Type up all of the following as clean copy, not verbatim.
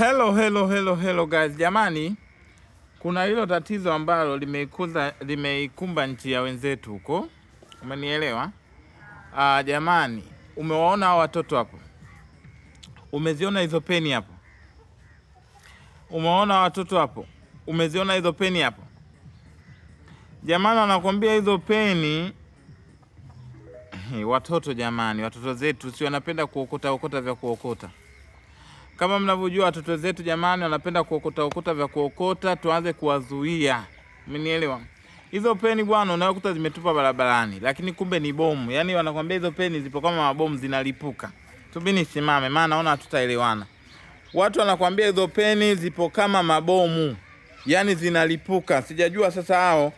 Hello, hello, hello, hello guys. Jamani, kuna hilo tatizo ambalo limeikumba nchi ya wenzetu huko. Umenielewa? Jamani, umewaona hao watoto hapo? Umeziona hizo peni hapo? Umewaona watoto hapo? Umeziona hizo peni hapo? Jamani, wanakuambia hizo peni watoto jamani, watoto zetu si wanapenda kuokota okota vya kuokota. Kama mnavyojua watoto zetu jamani wanapenda kuokota okota vya kuokota, tuanze kuwazuia. Umenielewa? Hizo peni bwana unayokuta zimetupa barabarani, lakini kumbe ni bomu. Yaani wanakuambia hizo peni zipo kama mabomu zinalipuka. Tubini simame maana naona hatutaelewana. Watu wanakuambia hizo peni zipo kama mabomu. Yaani zinalipuka. Sijajua sasa hao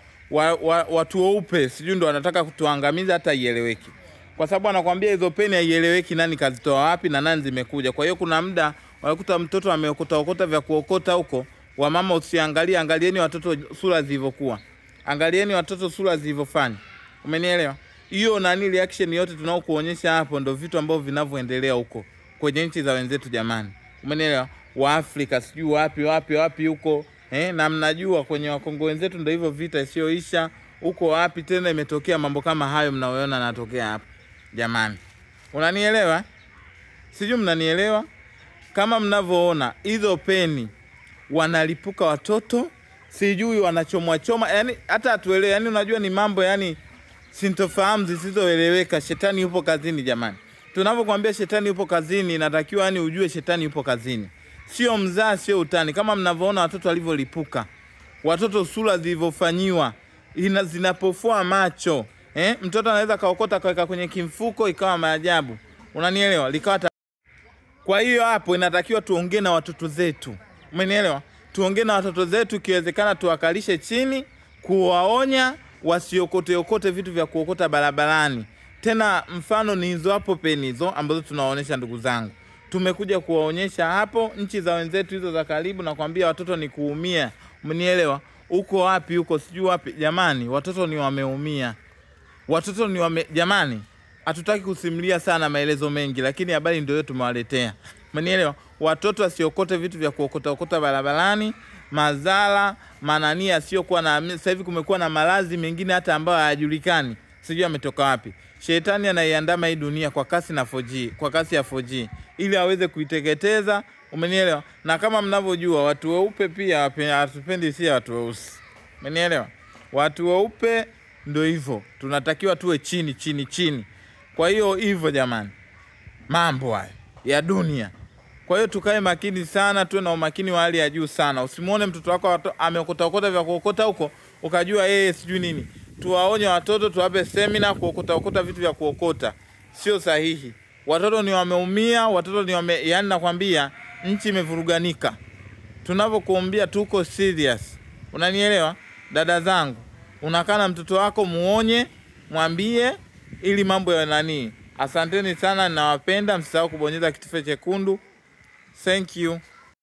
watu weupe sijui ndo wanataka kutuangamiza hata ieleweki. Kwa sababu anakuambia hizo peni haieleweki nani kazitoa wapi na nani zimekuja. Kwa hiyo kuna muda wakuta mtoto ameokota okota vya kuokota huko. Wamama usiangalie, angalieni watoto sura zilivyokuwa. Angalieni watoto sura zilivyofanya. Umenielewa? Hiyo nani reaction yote tunaokuonyesha hapo ndio vitu ambavyo vinavyoendelea huko kwenye nchi za wenzetu jamani. Umenielewa? Wa Afrika sijui wapi wapi wapi huko. Na mnajua kwenye Wakongo wenzetu ndio hivyo vita isiyoisha huko wapi tena imetokea mambo kama hayo mnaoona yanatokea hapa. Jamani. Unanielewa? Sijui mnanielewa? Kama mnavyoona hizo peni wanalipuka watoto, sijui wanachomwa choma, yani hata hatuelewi, yani unajua ni mambo yani sintofahamu zisizoeleweka. Shetani yupo kazini jamani. Tunapokuambia shetani yupo kazini, inatakiwa yani ujue shetani yupo kazini. Sio mzaa, sio utani. Kama mnavyoona watoto walivyolipuka. Watoto sura zilivyofanyiwa, zinapofua macho. Mtoto anaweza kaokota kaweka kwenye kimfuko ikawa maajabu. Unanielewa? Likawa. Kwa hiyo hapo inatakiwa tuongee na watoto zetu. Umenielewa? Tuongee na watoto zetu, ikiwezekana tuwakalishe chini, kuwaonya wasiokote okote vitu vya kuokota barabarani. Tena mfano ni hizo hapo peni hizo ambazo tunawaonyesha ndugu zangu. Tumekuja kuwaonyesha hapo nchi za wenzetu hizo za karibu na kuambia watoto ni kuumia. Umenielewa? Uko wapi huko sijui wapi jamani, watoto ni wameumia. Watoto ni wame, jamani, hatutaki kusimulia sana maelezo mengi lakini habari ndio hiyo tumewaletea. Umenielewa? Watoto wasiokote vitu vya kuokota okota barabarani, madhara, manania sio kuwa na sasa hivi kumekuwa na maradhi mengine hata ambayo hayajulikani. Sijui ametoka wapi. Shetani anaiandama hii dunia kwa kasi na 4G, kwa kasi ya 4G ili aweze kuiteketeza, umenielewa? Na kama mnavyojua watu weupe pia hatupendi si watu weusi. Umenielewa? Watu weupe ndio hivyo, tunatakiwa tuwe chini chini chini. Kwa hiyo hivyo jamani, mambo haya ya dunia. Kwa hiyo tukae makini sana, tuwe na umakini wa hali ya juu sana. Usimuone mtoto wako ameokota okota vya kuokota huko ukajua yeye sijui nini. Tuwaonye watoto, tuwape semina kuokota okota vitu vya kuokota. Sio sahihi. Watoto ni wameumia, watoto ni wame, yani nakwambia nchi imevuruganika. Tunavyokuambia tuko serious. Unanielewa? Dada zangu, unakaa na mtoto wako muonye, mwambie ili mambo ya nani. Asanteni sana, ninawapenda. Msisahau kubonyeza kitufe chekundu. Thank you.